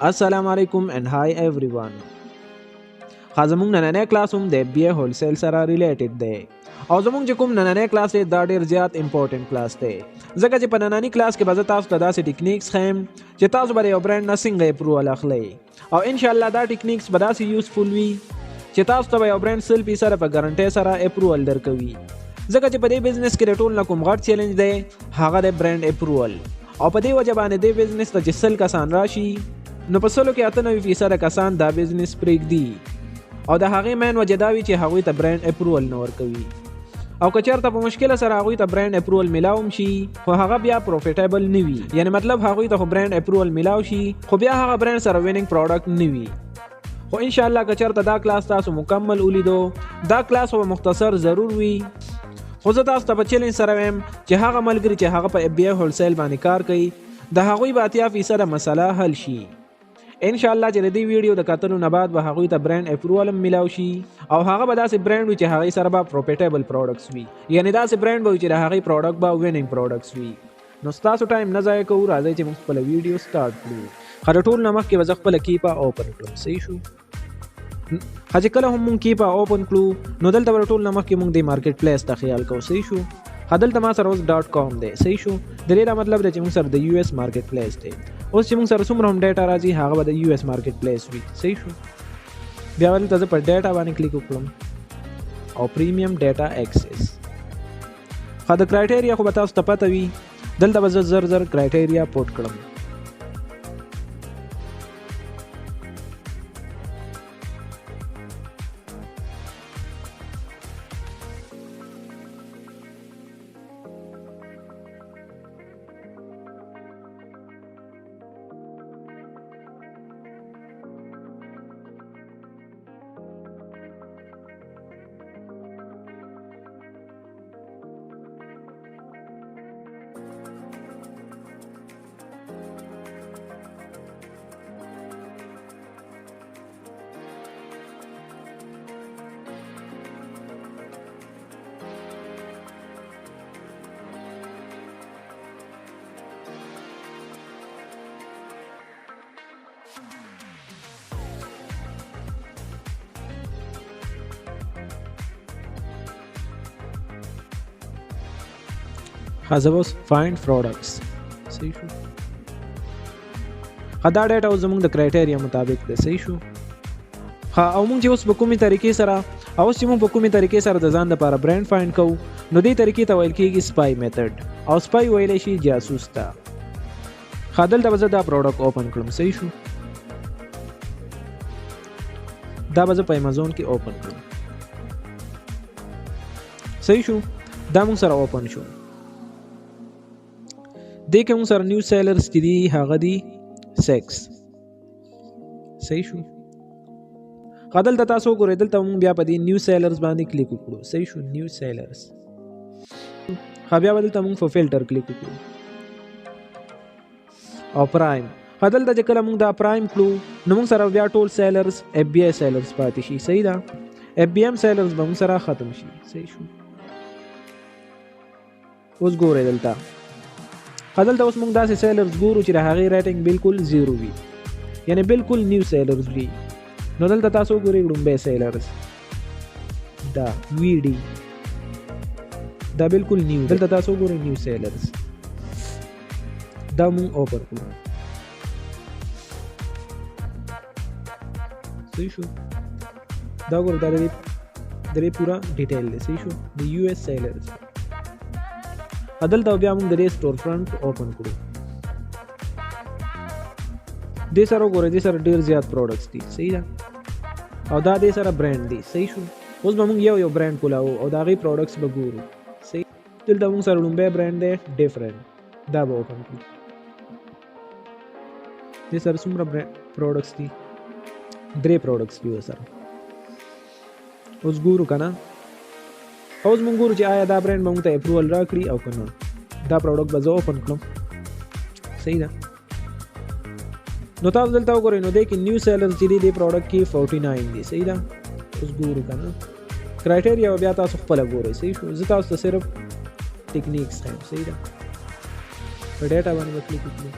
السلام علیکم and hi everyone. ښه، زمونږ نننی کلاس هم د FBA wholesale سره related دی او زمونږ چې کوم نننی کلاس دی دا ډیر زیات important کلاس دی، ځکه چې په ننني کلاس کې به زه تاسو ته داسې techniques ښیم چې تاسو به د یو برانډ نه څنګه approval اخلئ او انشاءالله دا techniques به داسې useful وي چې تاسو ته به یو برانډ 100% په ګارنټۍ سره approval درکوي. ځکه چې په دې business کې د ټول نه کوم غټ چیلنج دی هغه د brand approval، او په دې وجه باندې دې business ته چې 100 کسان راشي نو په 100 کې 98% کسان دا business پرېږدي، او د هغې main وجه دا وي چې هغوی ته brand approval نه ورکوي، او که چېرته په مشکله سره هغوی ته brand approval میلاو هم شي خو هغه بیا profitable نه وي، یعنې مطلب هغوی ته خو brand approval میلاو شي خو بیا هغه برانډ سره winning product نه وي. خو انشاءالله که چېرته دا کلاس تاسو مکمل ولیدو، دا کلاس خو به مختصر ضرور وي، خو زه تاسو ته په چیلنج سره وایم چې هغه ملګري چې هغه په FBA wholesale باندې کار کوي د هغوی به 80% مسله حل شي. انشاءالله چې د دې ویډیو د کتلو نه بعد به هغوی ته brand approval هم میلاو شي او هغه به داسې برانډ وي چې هغې سره به profitable products وي، یعنې داسې برانډ به وي چې د هغې product به winning products وي. نو ستاسو time نه ضایع کوو، راځئ چې موږ خپله ویډیو start کړو. ښه، د ټولو نه مخکې به زه خپله Keepa open کړم. صحیح شو. ښه، چې کله هم موږ Keepa open کړو نو دلته به د ټولو نه مخکې موږ دې market place ته خیال کوو. صحیح شو. ښه، دلته ما سره اوس .com دی. صحیح شو. د دې دا مطلب دی چې موږ سره د US market place دی. اوس چې موږ سره څومره هم data راځي هغه به د US market place وي. صحیح شو. بیا دلته زه په data باندې کلیک وکړم او premium data access. ښه، د criteria خو به تاسو ته پته وي، دلته به زه زر زر criteria put کړم. ښه، زه به اوس find products. صحیح شو. ښه، دا data اوس زموږ د criteria مطابق دی. صحیح شو. ښه، او موږ چې اوس په کومې طریقې سره او اوس چې موږ په کومې طریقې سره د ځان دپاره brand find کوو نو دې طریقې ته ویل کېږي spy method، او spy ویلی شي جاسوس ته. ښه، دلته به زه دا product open کړم. صحیح شو. دا به زه په امیزون کې open کړم. صحیح شو. دا موږ سره open شو. دې کې موږ سره new sellers چې دي هغه دي 6. صحیح شو. ښه، دلته تاسو وګورئ، دلته موږ بیا په دې new sellers باندې کلیک وکړو. صحیح شو، new sellers. ښه، بیا به دلته موږ په فلټر کلیک وکړو او prime. ښه، دلته چې کله موږ دا prime کړو نو موږ سره بیا ټول sellers FBA sellers پاتې شي. صحیح ده، FBM sellers به موږ سره ختم شي. صحیح شو. اوس ګورئ دلته، ښه، دلته اوس موږ داسې sellers ګورو چې د هغې rating بالکل zero وي، یعنې بالکل new sellers وي. نو دلته تاسو وګورئ لومړی sellers دا VD، دا بالکل new. دلته تاسو وګورئ new sellers، دا موږ open کړو. صحیح شو. دا وګورئ، دا د دې پوره detail دی. صحیح شو، د US sellers. دلته بیا موږ د دې storefront open کړو. دې سره وګورئ، دې سره ډېر زیات products دي. صحیح ده، او دا دې سره برانډ دی. صحیح شو. اوس به موږ یو یو برانډ کولاو او د هغې products به ګورو. صحیح، دلته موږ سره لومړی برانډ دی Different، دا به open کړو. دې سره څومره products دي؟ 3 products دي ورسره. اوس ګورو که نه، اوس موږ ګورو چې آیا دا برانډ به موږ ته approval راکړي او که نه. دا product به زه open کړم. صحیح ده. نو تاسو دلته وګورئ، نو دې کې new sellers چې دي دې product کې 49 دي. صحیح ده. اوس ګورو که نه criteria بیا تاسو خپله ګورئ. صحیح شو. زه تاسو ته صرف techniques ښیم. صحیح ده. په data باندې به کلیک وکړو.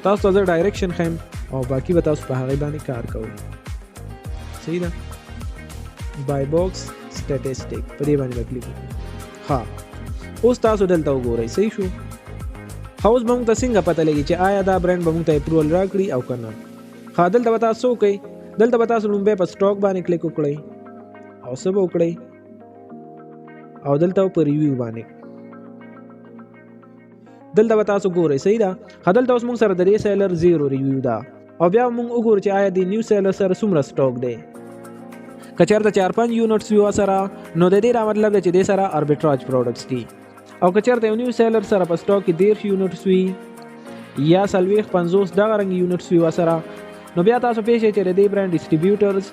تاسو ته زه direction ښیم او باقي به تاسو په هغې باندې کار کوئ. صحیح ده. Buy box statistic په دې باندې به کلیک وکړو. ښه، اوس تاسو دلته وګورئ. صحیح شو. ښه، اوس به موږ ته څنګه پته لګي چې آیا دا برانډ به موږ ته approval راکړي او که نه؟ ښه، دلته به تاسو څه وکړئ؟ دلته به تاسو لومړی په stock باندې کلیک وکړئ او څه به وکړئ، او دلته په review باندې دلته به تاسو ګورئ. صحیح ده. ښه، دلته اوس موږ سره د دې seller zero review ده او بیا موږ وګورو چې آیا د new seller سره څومره stock دی. که چېرته 4-5 units وي ورسره، نو د دې دا مطلب دی چې دې سره arbitrage products دي، او که چېرته یو new seller سره په stock کې 30 units وي یا 40-50 دغه رنګ units وي ورسره، نو بیا تاسو پوه شئ چې د دې brand distributors،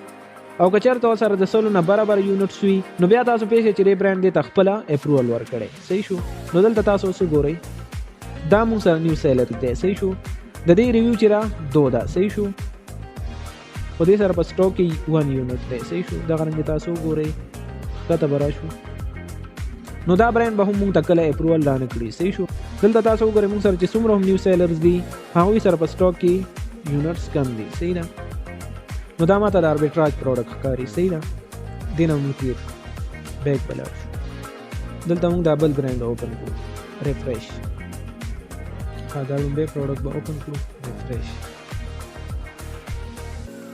او که چېرته ورسره د 100 نه برابر units وي، نو بیا تاسو پوه شئ چې دې برانډ دې ته خپله approval ورکړی. صحیح شو. نو دلته تاسو څه ګورئ، دا موږ سره new seller دی. صحیح شو. د دې review چې را 2 ده. صحیح شو. خو دې سره په stock کې 1 unit دی. صحیح شو. دغه رنګ تاسو وګورئ، ښکته به راشو، نو دا برانډ به هم موږ ته کله approval رانه کړي. صحیح شو. دلته تاسو وګورئ، موږ سره چې څومره هم new sellers دي هغوی سره په stock کې units کم دي. صحیح ده. نو دا ماته د arbitrage product ښکاري. صحیح ده. دې نه موږ تېر شو، back به لاړ شو. دلته موږ دا بل brand open کړو، refresh. ښه، دا لومړی product به open کړو، refresh.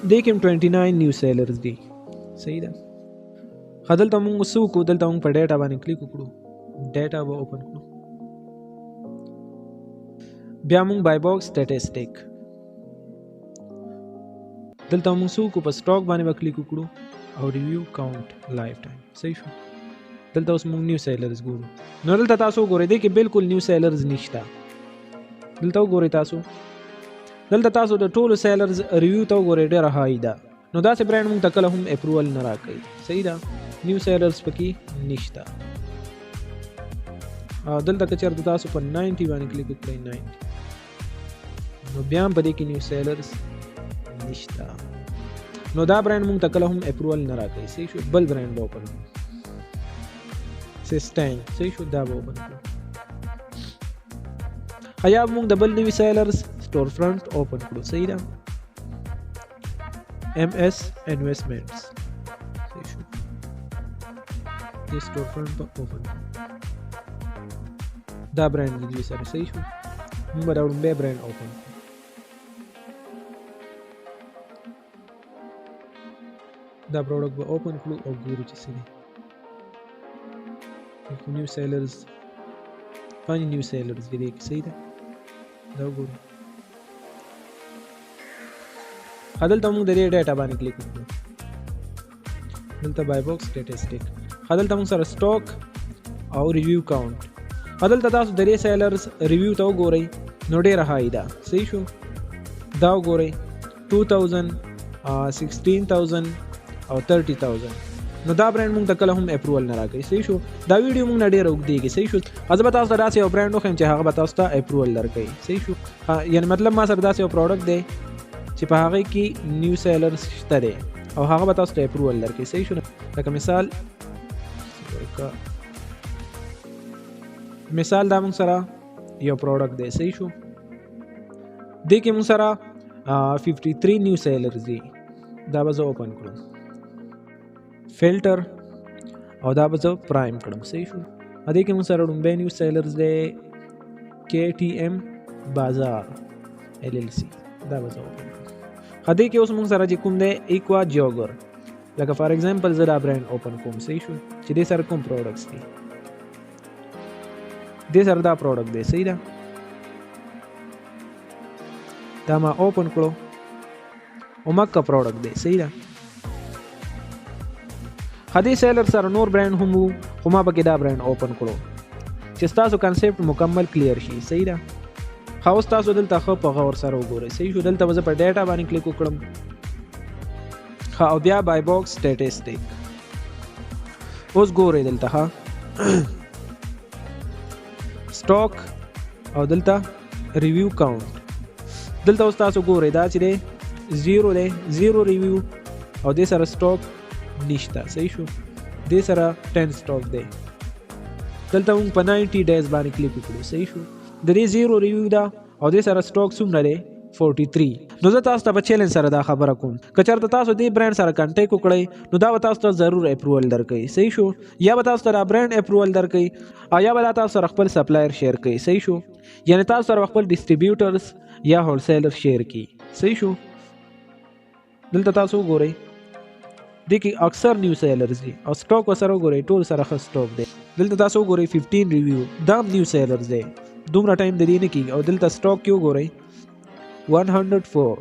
دې کې هم 29 new sellers دي. صحیح ده. ښه، دلته موږ څه وکړو؟ دلته موږ په data باندې کلیک وکړو، data به open کړو، بیا موږ buy box statistic. دلته موږ څه وکړو؟ په stock باندې به کلیک وکړو او review count lifetime. صحیح شو. دلته اوس موږ new sellers ګورو. نو دلته تاسو وګورئ، دې کې بالکل new sellers نشته. دلته وګورئ تاسو، دلته تاسو د ټولو sellers review ته وګورئ، ډېره high ده. نو داسې برانډ موږ ته کله هم approval نه راکوي. صحیح ده. new sellers پکې نشته. او دلته که چېرته تاسو په 90 باندې کلیک وکړئ، 90، نو بیا هم په دې کې new sellers نشته. نو دا برانډ موږ ته کله هم approval نه راکوي. صحیح شو. بل برانډ به open کړو، سیستین. صحیح شو. دا به open کړو. یا موږ د بل نوي sellers store front open کړو. صحیح ده. MS Investments. صحیح شو. دې store front به open کړو. دا برانډ د دوی سره. صحیح شو. موږ به دا لومړی brand open کړو. دا product به open کړو او ګورو چې څه دي. new sellers، 5 new sellers دي دې کې. صحیح ده. دا وګورو. ښه، دلته موږ د دې data باندې کلیک وکړو، دلته buy box statistic. ښه، دلته موږ سره stock او review count. ښه، دلته تاسو د دې sellers review ته وګورئ، نو ډېره high ده. صحیح شو. دا وګورئ، 2000، 16000 او 30000. نو دا برانډ موږ ته کله هم approval نه راکوي. صحیح شو. دا ویډیو موږ نه ډېره اوږدېږي. صحیح شو. زه به تاسو ته داسې یو برانډ وښیم چې هغه به تاسو ته approval درکوي. صحیح شو. یعنې مطلب ما سره داسې یو product دی چې په هغې کې new sellers شته دی او هغه به تاسو ته approval درکوي. صحیح شو. لکه مثال دا موږ سره یو product دی. صحیح شو. دې کې موږ سره 53 new sellers دي. دا به زه open کړم، فلټر، او دا به زه prime کړم. صحیح شو. دې کې موږ سره لومړی new sellers دی KTM بازار LLC. دا به زه open کړم. دې کې اوس موږ سره چې کوم دی ایکوا جوګر، لکه for example زه دا brand open کوم. صحیح شو. چې دې سره کوم products دي، دې سره دا product دی. صحیح ده. دا ما open کړو او مکه product دی. صحیح ده. دې seller سره نور برانډ هم وو، خو ما پکې دا brand open کړو چې ستاسو concept مکمل clear شي. صحیح ده. ښه، اوس تاسو دلته ښه په غور سره وګورئ. صحیح شو. دلته به زه په data باندې کلیک وکړم. ښه، او بیا buy box statistic. اوس ګورئ دلته، ښه، stock او دلته review count. دلته اوس تاسو ګورئ دا چې دی zero دی، zero review، او دې سره stock نشته. صحیح شو. دې سره 10 stock دی. دلته موږ په 90 days باندې کلیک وکړو. صحیح شو. د دې zero review ده او دې سره stock څومره دی؟ 43. نو زه تاسو ته په چیلنج سره دا خبره کوم، که چېرته تاسو دې برانډ سره contact وکړئ نو دا به تاسو ته ضرور approval درکوي. صحیح شو؟ یا به تاسو ته دا برانډ approval درکوي او یا به دا تاسو سره خپل supplier share کوي. صحیح شو؟ یعنی تاسو سره خپل distributors یا wholesaler share کوي. صحیح شو؟ دلته تاسو وګورئ، دې کې اکثر new sellers دي او stock ورسره وګورئ، ټول سره ښه stock دی. دلته تاسو وګورئ 15 review، دا هم new sellers دی، دومره time د دې نه کېږي. او دلته stock کې وګورئ 104.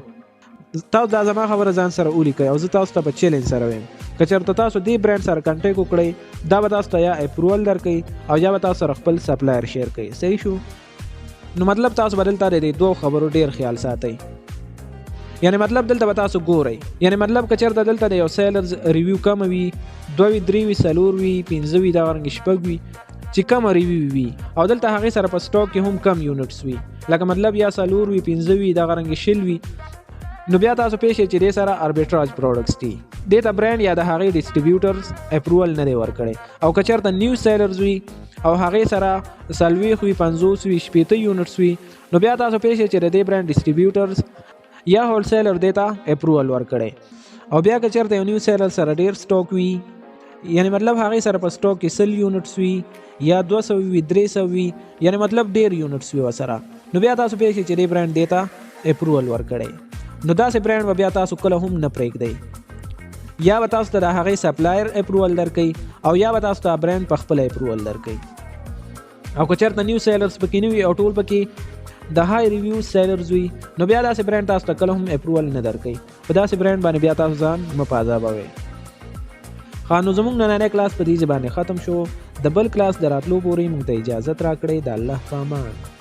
تاسو دا زما خبره ځان سره ولیکئ او زه تاسو ته په چیلنج سره وایم، که چېرته تاسو دې برانډ سره contact وکړئ دا به تاسو ته یا approval درکوي او یا به تاسو سره خپل supplier share کوي. صحیح شو؟ نو مطلب تاسو به دلته د دې دوو خبرو ډېر خیال ساتئ. یعنی مطلب دلته به تاسو ګورئ، یعنی مطلب که چېرته دلته د یو sellers review کمه وي، دوه وي، درې وي، څلور وي، پنځه وي، دغه رنګ شپږ وي، چې کمه review وي او دلته هغې سره په stock کې هم کم units وي، لکه مطلب یا څلور وي، پنځه وي، دغه رنګ 20 وي، نو بیا تاسو پوه شئ چې دې سره arbitrage products دي، دې ته برانډ یا د هغې distributors approval نه دی ورکړی. او که چېرته new sellers وي او هغې سره 40 وي، 50 وي، 60 units وي، نو بیا تاسو پوه شئ چې د دې برانډ distributors یا wholesaler دې ته approval ورکړی. او بیا که چېرته یو new seller سره ډېر stock وي، یعنی مطلب هغې سره په stock کې 100 units وي یا 200 وي، 300 وي، یعنی مطلب ډېر units وي ورسره، نو بیا تاسو پوه شئ چې دې برانډ دې ته approval ورکړی. نو داسې برانډ به بیا تاسو کله هم نه پرېږدئ، یا به تاسو ته د هغې supplier approval درکوي او یا به تاسو ته برانډ په خپله approval درکوي. او که چېرته new sellers پکې نه وي او ټول پکې د high review sellers وي، نو بیا داسې برانډ تاسو ته کله هم approval نه درکوي. په داسې برانډ باندې بیا تاسو ځان مه په عذابوئ. ښه، نو زموږ نننی کلاس په دې ځای باندې ختم شو. د بل کلاس د راتلو پورې موږ ته اجازت راکړئ. د الله په امان.